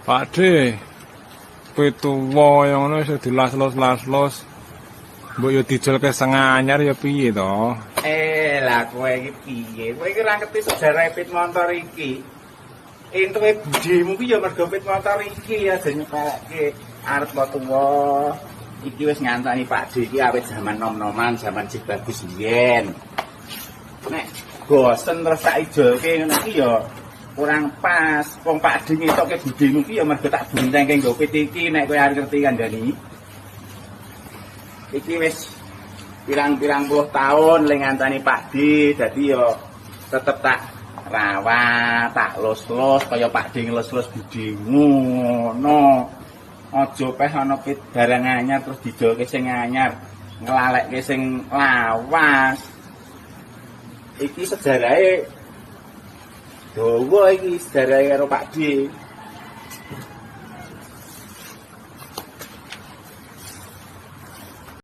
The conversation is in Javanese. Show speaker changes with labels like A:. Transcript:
A: Pak De, pit tuwa yang ngono iso dilas-los-las-los. Mbok yo dijolke sing anyar ya piye to?
B: Eh, lah kowe iki piye? Kowe iki ora ngerti sejarah pit motor iki. Entuke budhimu ki ya mergo pit motor iki, aja nyepelekke. Arep lo tuwa. Iki wis ngancani Pak D iki awit jaman nom-noman, jaman sik bagus biyen. Nek bosen terus tak ijolke ngono iki ya kurang pas. Wong Pak D ngetokke budhimu ki ya mergo tak boncengke nggo pit iki, nek kowe arep ngerti kandhani. Iki wis pirang-pirang puluh tahun le ngancani Pak D, dadi yo tetep tak rawat, tak los-los kaya Pak D ngelus-elus budhimu ngono. Aja peh ana pit barang anyar terus dijolke sing anyar, nglalekke sing lawas. Iki sejarahe dawa, iki sejarahe karo Pak D.